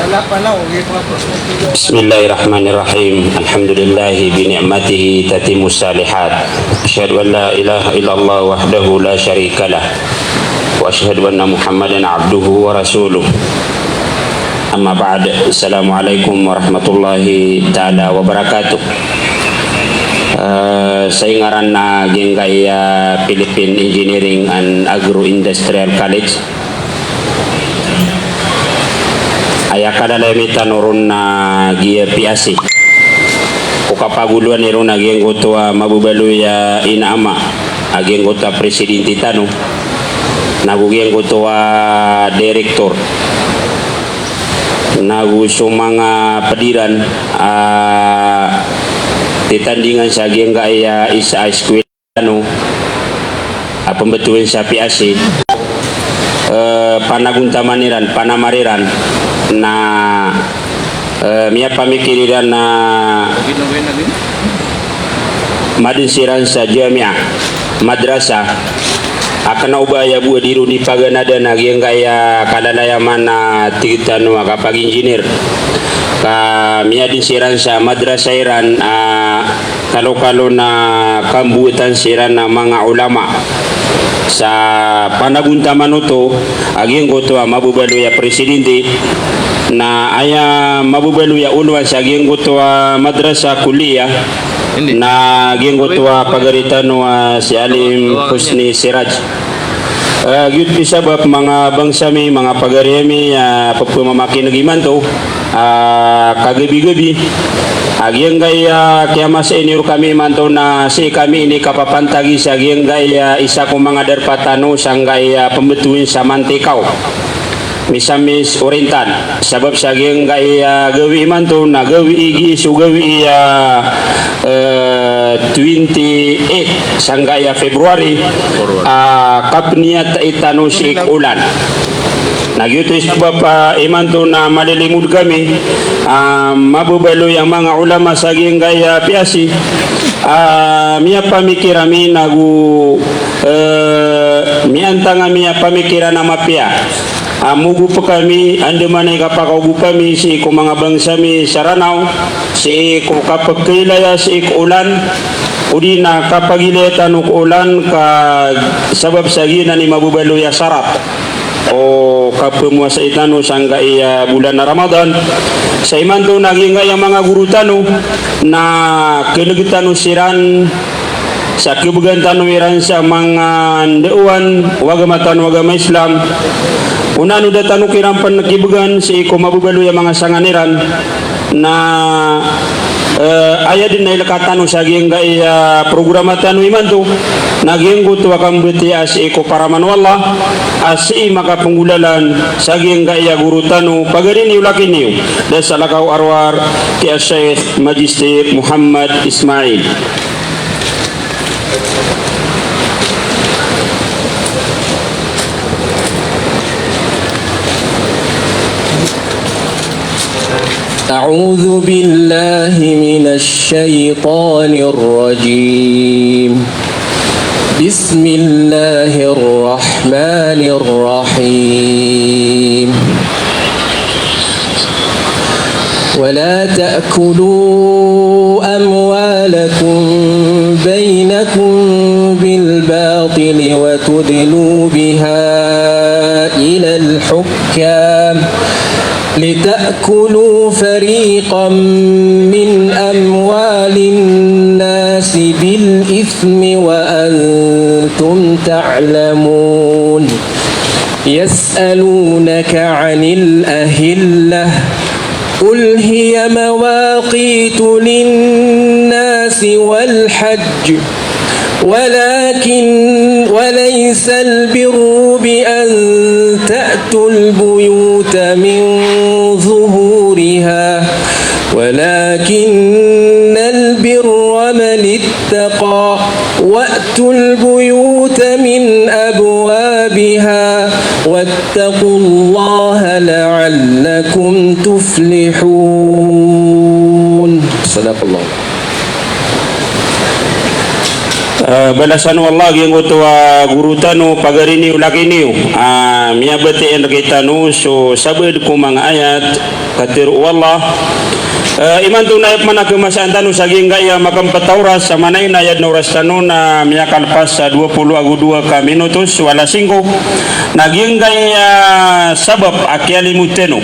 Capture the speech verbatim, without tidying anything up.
Bismillahirrahmanirrahim. Alhamdulillahi bi ni'matihi tatimmus salihat. Asyhadu an la ilaha illallah wahdahu la syarika lah. Wa asyhadu anna Muhammadan abduhu wa rasuluh. Amma ba'd. Assalamualaikum warahmatullahi taala wabarakatuh. Eh, sa ngaran a giyangkaya Philippine Engineering and Agro-Industrial College. Aya kalalayaman tano ron na giya P A C. Ko kapagoloan iron a giyangkoto a mababaloy a ina ama, a giyangkoto a presidente tano, nago giyangkoto a director, nago so manga ped iran a titandingan sa giyangkaya isa a eskwela tano a pembetowan sa P A C, eh, panagontaman iran, panamar iran, na, eh, miyapamikir iran na maden siran sa jamiah, madrasa, a kena o ba aya bo a di ron di paganadan a giyangkaya kalalayaman a tig tano a kapag-engineer. Ka miyaden siran sa madrasa iran, a kalokalo na kambotan siran a manga ulama. Sa panagontaman oto a giyangkoto a mababaloy a presidente, na aya mababaloy a olowan sa giyangkoto a madrasa kulliyah, na giyangkoto a pagari tano a si Alim Husni Siraj. Eh, giyoto i sabap, manga bangsa mi, manga pagari ami, a pepemakineg imanto a kagabi-gabi. A giyangkaya kiyamasa ini rkami imanto na sii kami ini kapapantagi sa giyangkaya isa ko manga darpa tano sangkaya pembetowan sa Mantikaw, Misamis Oriental. Sabap sa giyangkaya gawii imanto na gawii, gii so gawii a, eh, twenty-eight sangkaya February, a kapniyatai tano sii ko olan. Na giyoto i sabap a imanto na malilimod kami a mababaloy a manga ulama sa giyangkaya P A C a miyapamikir ami nago, eh, miyantang ami a pamikiran a mapiya. A mogop kami, andamanaya i kapakaogop ami sii ko manga bangsa mi sa Ranaw, sii ko kapekailaya sii ko olan, odi na kapagilaya tano ko olan ka sabap sa giyanan i mababaloy a sarat o kapemowasai tano sangkaya bolan a Ramadan. Sa imanto na giyangkaya manga goro tano na keneg tano siran sa kibegan tano iran sa manga ndaowan o agama tano a agama Islam. Onaan o da tano kiran pen kibegan sii ko mababaloy a manga sangan iran na, eh, aya den a ileka tano sa giyangkaya programa tano imanto na giyangkoto a kambatiyaa sii ko paraman o Allah a sii makapenggolalan sa giyangkaya goro tano, pagari niyo, laki niyo, da salakaw a rowar, ki Sheikh Magister Muhammad Ismail. أعوذ بالله من الشيطان الرجيم. بسم الله الرحمن الرحيم. ولا تأكلوا أموالكم بينكم بالباطل وتدلوا بها إلى الحكام لتأكلوا فريقا من أموال الناس بالإثم وأنتم تعلمون. يسألونك عن الأهلة قل هي مواقيت للناس والحج ولكن وليس البر بأن تأتوا البيوت من ظهورها ولكن البر من اتقى وأتوا البيوت من أبوابها واتقوا الله لعلكم تفلحون. صدق الله. Ah, balasan o Allah giyangkoto a goro tano, pagari niyo, laki niyo. Ah, miyabatiya iyan rkitano so sabaad ko manga ayat katharo o Allah. Ah, imanto na aya pman a khamasaan tano sa giyangkaya makampt a oras, sa manay na aya dn a oras tano na miyakalpas sa dowa polo ago dowa ka minutos, so alas singko. Na giyangkaya sabap a kiyalimod tano.